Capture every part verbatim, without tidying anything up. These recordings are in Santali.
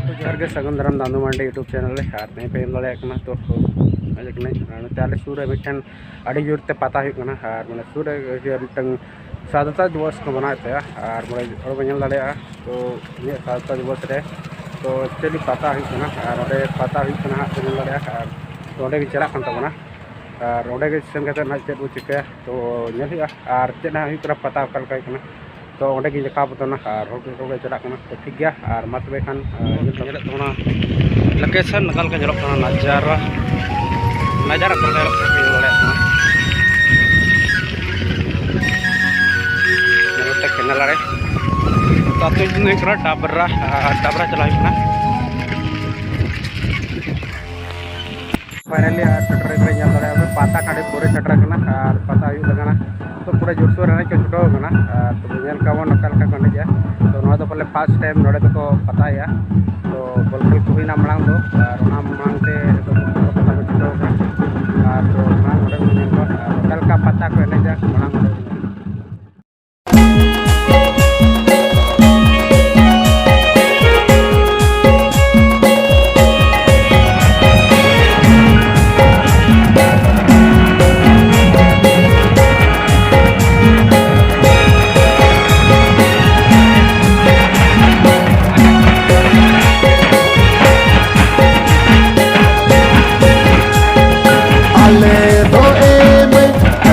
ᱛᱚ ᱡᱚᱦᱟᱨ ᱜᱮ, ᱥᱟᱹᱜᱩᱱ ᱫᱟᱨᱟᱢ ᱫᱟᱱᱫᱩ ᱢᱟᱱᱰᱤ YouTube ᱪᱮᱱᱮᱞ ᱨᱮ᱾ ᱟᱨ ᱛᱮᱦᱮᱧ ᱯᱮ ᱧᱮᱞ ᱫᱟᱲᱮᱭᱟᱜ ᱠᱟᱱᱟ, ᱛᱚ ᱧᱮᱞ ᱠᱟᱱᱟ ᱱᱚᱛᱮ ᱟᱞᱮ ᱥᱩᱨ ᱨᱮ ᱢᱤᱫᱴᱮᱱ ᱟᱹᱰᱤ ᱡᱳᱨ ᱛᱮ ᱯᱟᱛᱟ ᱦᱩᱭᱩᱜ ᱠᱟᱱᱟ᱾ ᱟᱨ ᱢᱟᱱᱮ ᱥᱩᱨ ᱨᱮ ᱢᱤᱫᱴᱟᱝ ᱥᱟᱫᱷᱤᱱᱚᱛᱟ ᱫᱤᱵᱚᱥ ᱠᱚ ᱢᱟᱱᱟᱣᱮᱫ ᱛᱟᱦᱮᱸᱜᱼᱟ᱾ ᱟᱨ ᱢᱟᱱᱮ ᱦᱚᱲ ᱵᱚᱱ ᱧᱮᱞ ᱫᱟᱲᱮᱭᱟᱜᱼᱟ, ᱛᱚ ᱤᱧᱟᱹᱜ ᱥᱟᱫᱷᱤᱱᱚᱛᱟ ᱫᱤᱵᱚᱥ ᱨᱮ ᱛᱚ ᱮᱠᱪᱩᱭᱮᱞᱤ ᱯᱟᱛᱟ ᱦᱩᱭᱩᱜ ᱠᱟᱱᱟ᱾ ᱟᱨ ᱚᱸᱰᱮ ᱯᱟᱛᱟ ᱦᱩᱭᱩᱜ ᱠᱟᱱᱟ ᱦᱟᱸᱜ, ᱯᱮ ᱧᱮᱞ ᱫᱟᱲᱮᱭᱟᱜᱼᱟ᱾ ᱟᱨ ᱛᱚ ᱚᱸᱰᱮ ᱜᱮ ᱪᱟᱞᱟᱜ ᱠᱟᱱ ᱛᱟᱵᱚᱱᱟ᱾ ᱟᱨ ᱚᱸᱰᱮ ᱜᱮ ᱥᱮᱱ ᱠᱟᱛᱮᱫ ᱦᱟᱸᱜ ᱪᱮᱫ ᱵᱚ ᱪᱤᱠᱟᱹᱭᱟ, ᱛᱚ ᱧᱮᱞ ᱦᱩᱭᱩᱜᱼᱟ᱾ ᱟᱨ ᱪᱮᱫ ᱦᱟᱸᱜ ᱦᱩᱭᱩᱜ ᱠᱟᱱᱟ, ᱯᱟᱛᱟ ᱚᱠᱟ ᱞᱮᱠᱟ ᱦᱩᱭᱩᱜ ᱠᱟᱱᱟ, ᱛᱚ ᱚᱸᱰᱮ ᱜᱮ ᱫᱮᱠᱷᱟᱣ ᱟᱵᱚᱱᱟ᱾ ᱟᱨ ᱦᱚᱲ ᱠᱚ ᱪᱟᱞᱟᱜ ᱠᱟᱱᱟ᱾ ᱛᱚ ᱴᱷᱤᱠ ᱜᱮᱭᱟ, ᱟᱨ ᱢᱟ ᱛᱚᱵᱮ ᱠᱷᱟᱱ, ᱟᱨ ᱧᱮᱞ ᱛᱟᱵᱚᱱ᱾ ᱧᱮᱞᱮᱫ ᱛᱟᱵᱚᱱᱟ ᱞᱳᱠᱮᱥᱚᱱ ᱚᱠᱟ ᱞᱮᱠᱟ ᱧᱮᱞᱚᱜ ᱠᱟᱱᱟ, ᱱᱟᱡᱟᱨᱟ, ᱱᱟᱡᱟᱨᱟ ᱚᱠᱟ ᱞᱮᱠᱟ ᱧᱮᱞᱚᱜ ᱠᱟᱱᱟ, ᱯᱮ ᱧᱮᱞ ᱫᱟᱲᱮᱭᱟᱜ ᱠᱟᱱᱟ᱾ ᱱᱚᱛᱮ ᱠᱮᱱᱮᱞ ᱟᱲᱮ᱾ ᱛᱚ ᱟᱹᱛᱩ ᱧᱩᱛᱩᱢ ᱫᱚ ᱦᱩᱭᱩᱜ ᱠᱟᱱᱟ ᱰᱟᱵᱨᱟ, ᱟᱨ ᱰᱟᱵᱨᱟ ᱪᱟᱞᱟᱜ ᱦᱩᱭᱩᱜ ᱠᱟᱱᱟ᱾ ᱯᱷᱟᱭᱱᱟᱞᱤ ᱟᱨ ᱥᱮᱴᱮᱨ ᱠᱟᱱᱟ, ᱧᱮᱞ ᱫᱟᱲᱮᱭᱟᱜᱼᱟ ᱯᱮ, ᱯᱟᱛᱟ ᱴᱟᱺᱰᱤ ᱯᱩᱨᱟᱹ ᱥᱮᱴᱮᱨ ᱠᱟᱱᱟ᱾ ᱟᱨ ᱯᱟᱛᱟ ᱦᱩᱭᱩᱜ ᱠᱟᱱᱟ, ᱛᱚ ᱯᱩᱨᱟᱹ ᱡᱳᱨᱥᱳᱨ ᱮᱱᱮᱡ ᱠᱚ ᱪᱷᱩᱴᱟᱹᱣ ᱠᱟᱱᱟ᱾ ᱟᱨ ᱛᱚᱵᱮ ᱧᱮᱞ ᱠᱚᱣᱟ ᱵᱚᱱ ᱚᱠᱟ ᱞᱮᱠᱟ ᱠᱚ ᱮᱱᱮᱡᱟ᱾ ᱛᱚ ᱱᱚᱣᱟ ᱫᱚ ᱯᱟᱞᱮ ᱯᱷᱟᱥᱴ ᱴᱟᱭᱤᱢ ᱱᱚᱰᱮ ᱫᱚᱠᱚ ᱯᱟᱛᱟᱭᱟ᱾ ᱛᱚ ᱵᱚᱞ ᱠᱷᱮᱞ ᱠᱚ ᱦᱩᱭᱱᱟ ᱢᱟᱲᱟᱝ ᱫᱚ, ᱟᱨ ᱚᱱᱟ ᱢᱟᱲᱟᱝ ᱛᱮ ᱱᱤᱛᱚᱜ ᱫᱚ ᱯᱟᱛᱟ ᱠᱚ ᱪᱷᱩᱴᱟᱹᱣ ᱠᱟᱱᱟ᱾ ᱟᱨ ᱛᱚ ᱢᱟᱲᱟᱝ ᱱᱚᱰᱮ ᱵᱚᱱ ᱧᱮᱞ ᱠᱚᱣᱟ, ᱟᱨ ᱚᱠᱟ ᱞᱮᱠᱟ ᱯᱟᱛᱟ ᱠᱚ ᱮᱱᱮᱡᱟ ᱢᱟᱲᱟᱝ ᱱᱚᱰᱮ ᱵᱚᱱ ᱧᱮᱞ ᱠᱚᱣᱟ᱾ ᱟᱞᱮ ᱫᱚ ᱮᱢ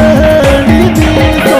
ᱟᱹᱰᱤ ᱫᱤᱥᱚᱢ᱾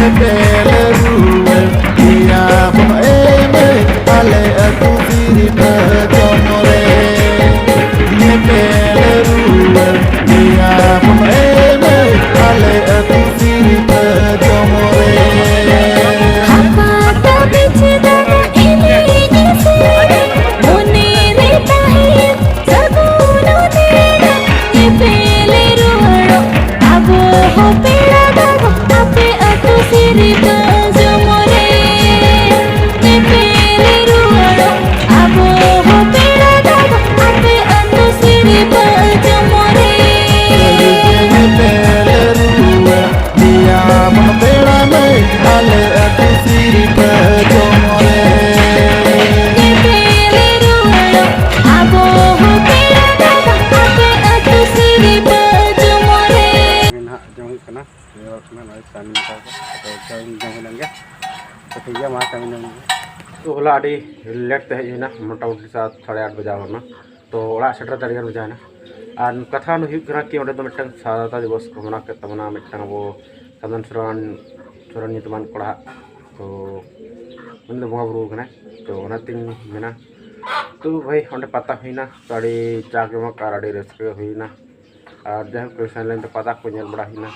ᱧᱮᱯᱮᱞ ᱨᱩᱣᱟᱹᱲ ᱜᱮᱭᱟ ᱵᱚᱱ ᱮ ᱢᱟᱹᱭ, ᱟᱞᱮ ᱟᱹᱛᱩ ᱥᱤᱨᱯᱟᱹ ᱡᱚᱢ ᱨᱮ᱾ ᱧᱮᱯᱮᱞ ᱨᱩᱣᱟᱹᱲ ᱜᱮᱭᱟ ᱵᱚᱱ ᱮ ᱢᱟᱹᱭ, ᱟᱞᱮ ᱟᱹᱛᱩ ᱥᱤᱨᱯᱟᱹ ᱡᱚᱢ ᱨᱮ᱾ ᱦᱟᱯᱟᱴᱟ ᱵᱤᱪᱷᱱᱟᱹ ᱮᱱᱮᱡ ᱥᱮᱨᱮᱧ, ᱢᱚᱱᱮ ᱨᱮ ᱛᱟᱦᱮᱸ ᱥᱟᱹᱜᱩᱱ ᱱᱮᱰᱟ, ᱧᱮᱯᱮᱞ ᱨᱩᱣᱟᱹᱲᱚᱜ ᱟᱵᱚ ᱦᱚᱸ ᱯᱮᱲᱟ ᱫᱟᱫᱟ, ᱟᱯᱮ ᱟᱹᱛᱩ ᱥᱤᱨᱯᱟᱹ ᱡᱚᱢ ᱨᱮ᱾ ᱧᱮᱯᱮᱞ ᱨᱩᱣᱟᱹᱲᱚᱜ ᱟᱵᱚ ᱦᱚᱸ ᱯᱮᱲᱟ ᱫᱟᱫᱟ, ᱟᱯᱮ ᱟᱹᱛᱩ ᱥᱤᱨᱯᱟᱹ ᱡᱚᱢ ᱨᱮ᱾ ᱧᱮᱯᱮᱞ ᱨᱩᱣᱟᱹᱲ ᱜᱮᱭᱟ ᱵᱚᱱ ᱯᱮᱲᱟ ᱢᱟᱹᱭ, ᱟᱞᱮ ᱟᱹᱛᱩ ᱥᱤᱨᱯᱟᱹ ᱡᱚᱢ ᱨᱮ᱾ ᱧᱮᱯᱮᱞ ᱨᱩᱣᱟᱹᱲᱚᱜ ᱟᱵᱚ ᱦᱚᱸ ᱯᱮᱲᱟ ᱫᱟᱫᱟ, ᱟᱯᱮ ᱟᱹᱛᱩ ᱥᱤᱨᱯᱟᱹ ᱡᱚᱢ ᱨᱮ᱾ ᱱᱟᱦᱟᱜ ᱡᱚᱢ ᱦᱩᱭᱩᱜ ᱠᱟᱱᱟ, ᱧᱮᱞᱚᱜ ᱠᱟᱱᱟ ᱱᱚᱜᱼᱚᱭ ᱪᱟᱣᱢᱤᱱ ᱠᱚ, ᱛᱚ ᱪᱟᱣᱢᱤᱱ ᱡᱚᱢ ᱦᱩᱭ ᱞᱮᱱ ᱜᱮ᱾ ᱛᱚ ᱴᱷᱤᱠ ᱜᱮᱭᱟ, ᱢᱟ ᱪᱟᱣᱢᱤᱱ ᱡᱚᱢ ᱦᱩᱭᱩᱜᱼᱟ᱾ ᱛᱚ ᱦᱚᱞᱟ ᱟᱹᱰᱤ ᱞᱮᱴ ᱛᱮ ᱦᱮᱡ ᱦᱩᱭᱱᱟ, ᱢᱚᱴᱟᱢᱩᱴᱤ ᱥᱟᱛ ᱥᱟᱲᱮ ᱟᱴ ᱵᱟᱡᱟᱣ ᱞᱮᱱᱟ᱾ ᱛᱚ ᱚᱲᱟᱜ ᱥᱮᱴᱮᱨ ᱛᱮ ᱟᱹᱰᱤ ᱜᱟᱱ ᱵᱟᱡᱟᱣ ᱮᱱᱟ᱾ ᱟᱨ ᱠᱟᱛᱷᱟ ᱫᱚ ᱦᱩᱭᱩᱜ ᱠᱟᱱᱟ ᱠᱤ, ᱚᱸᱰᱮ ᱫᱚ ᱢᱤᱫᱴᱟᱝ ᱥᱟᱫᱷᱤᱱᱚᱛᱟ ᱫᱤᱵᱚᱥ ᱠᱚ ᱢᱟᱱᱟᱣ ᱠᱮᱫ ᱛᱟᱵᱚᱱᱟ, ᱢᱤᱫᱴᱟᱝ ᱟᱵᱚ ᱥᱟᱫᱷᱩ ᱥᱚᱨᱮᱱ, ᱥᱚᱨᱮᱱ ᱧᱩᱛᱩᱢᱟᱱ ᱠᱚᱲᱟ ᱦᱟᱸᱜ᱾ ᱛᱚ ᱩᱱᱤ ᱫᱚ ᱵᱚᱸᱜᱟ ᱵᱩᱨᱩ ᱠᱟᱱᱟᱭ᱾ ᱛᱚ ᱚᱱᱟᱛᱤᱧ ᱢᱮᱱᱟ, ᱛᱚ ᱵᱷᱟᱭ, ᱚᱸᱰᱮ ᱯᱟᱛᱟ ᱦᱩᱭᱱᱟ, ᱛᱚ ᱟᱹᱰᱤ ᱡᱟᱠ ᱡᱚᱢᱚᱠ ᱟᱨ ᱟᱹᱰᱤ ᱨᱟᱹᱥᱠᱟᱹ ᱦᱩᱭᱱᱟ᱾ ᱟᱨ ᱡᱟᱭᱦᱳᱠ, ᱥᱮᱱ ᱞᱮᱱ ᱛᱮ ᱯᱟᱛᱟ ᱠᱚ ᱧᱮᱞ ᱵᱟᱲᱟ ᱦᱩᱭᱱᱟ᱾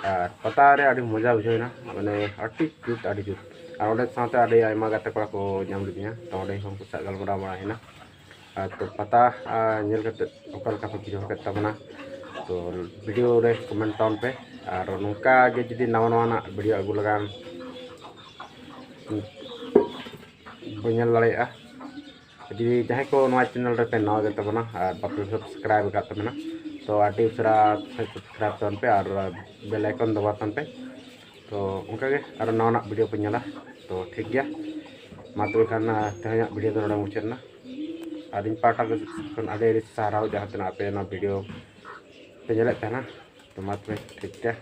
ᱟᱨ ᱯᱟᱛᱟ ᱨᱮ ᱟᱹᱰᱤ ᱢᱚᱡᱟ ᱵᱩᱡᱷᱟᱹᱣᱱᱟ, ᱢᱟᱱᱮ ᱟᱹᱰᱤ ᱡᱩᱛ, ᱟᱹᱰᱤ ᱡᱩᱛ᱾ ᱟᱨ ᱚᱸᱰᱮ ᱥᱟᱶᱛᱮ ᱟᱹᱰᱤ ᱟᱭᱢᱟ ᱜᱟᱛᱮ ᱠᱚᱲᱟ ᱠᱚ ᱧᱟᱢ ᱞᱤᱫᱤᱧᱟ, ᱛᱚ ᱚᱸᱰᱮ ᱦᱚᱸ ᱩᱱᱠᱩ ᱥᱟᱶ ᱜᱟᱞᱢᱟᱨᱟᱣ ᱵᱟᱲᱟ ᱦᱩᱭᱱᱟ᱾ ᱟᱨ ᱛᱚ ᱯᱟᱛᱟ, ᱟᱨ ᱧᱮᱞ ᱠᱟᱛᱮ ᱚᱠᱟ ᱞᱮᱠᱟ ᱯᱮ ᱵᱩᱡᱷᱟᱹᱣ ᱠᱮᱫ ᱛᱟᱵᱚᱱᱟ, ᱛᱚ ᱵᱷᱤᱰᱤᱭᱳ ᱨᱮ ᱠᱚᱢᱮᱱᱴ ᱛᱟᱵᱚᱱ ᱯᱮ᱾ ᱟᱨ ᱱᱚᱝᱠᱟ ᱜᱮ ᱡᱩᱫᱤ ᱱᱟᱣᱟ ᱱᱟᱣᱟᱱᱟᱜ ᱵᱷᱤᱰᱤᱭᱳ ᱟᱹᱜᱩ ᱞᱟᱜᱟᱱ ᱵᱚᱱ ᱧᱮᱞ ᱫᱟᱲᱮᱭᱟᱜᱼᱟ᱾ ᱡᱩᱫᱤ ᱡᱟᱦᱟᱸᱭ ᱠᱚ ᱱᱚᱣᱟ ᱪᱮᱱᱮᱞ ᱨᱮᱯᱮ ᱱᱟᱣᱟ ᱜᱮ ᱛᱟᱵᱚᱱᱟ ᱟᱨ ᱵᱟᱯᱮ ᱥᱟᱵᱥᱠᱨᱟᱭᱤᱵ ᱟᱠᱟᱫ ᱛᱟᱵᱚᱱᱟ, ᱛᱚ ᱟᱹᱰᱤ ᱩᱥᱟᱹᱨᱟ ᱥᱟᱵᱥᱠᱨᱟᱭᱤᱵ ᱛᱟᱵᱚᱱ ᱯᱮ ᱟᱨ ᱵᱮᱞ ᱟᱭᱠᱚᱱ ᱫᱟᱵᱟᱣ ᱛᱟᱵᱚᱱ ᱯᱮ᱾ ᱛᱚ ᱚᱱᱠᱟ ᱜᱮ ᱟᱨᱚ ᱱᱟᱣᱟᱱᱟᱜ ᱵᱷᱤᱰᱤᱭᱳ ᱯᱮ ᱧᱮᱞᱟ᱾ ᱛᱚ ᱴᱷᱤᱠ ᱜᱮᱭᱟ, ᱢᱟ ᱛᱚᱵᱮ ᱠᱷᱟᱱ, ᱟᱨ ᱛᱮᱦᱮᱧᱟᱜ ᱵᱷᱤᱰᱤᱭᱳ ᱫᱚ ᱱᱚᱰᱮ ᱢᱩᱪᱟᱹᱫ ᱮᱱᱟ᱾ ᱟᱨ ᱤᱧ ᱯᱟᱦᱴᱟ ᱠᱷᱚᱱ ᱟᱹᱰᱤ ᱟᱹᱰᱤ ᱥᱟᱨᱦᱟᱣ, ᱡᱟᱦᱟᱸ ᱛᱤᱱᱟᱹᱜ ᱟᱯᱮ ᱱᱚᱣᱟ ᱵᱷᱤᱰᱤᱭᱳ ᱯᱮ ᱧᱮᱞᱮᱫ ᱛᱟᱦᱮᱱᱟ᱾ ᱛᱚ ᱢᱟ ᱛᱚᱵᱮ ᱴᱷᱤᱠ ᱜᱮᱭᱟ᱾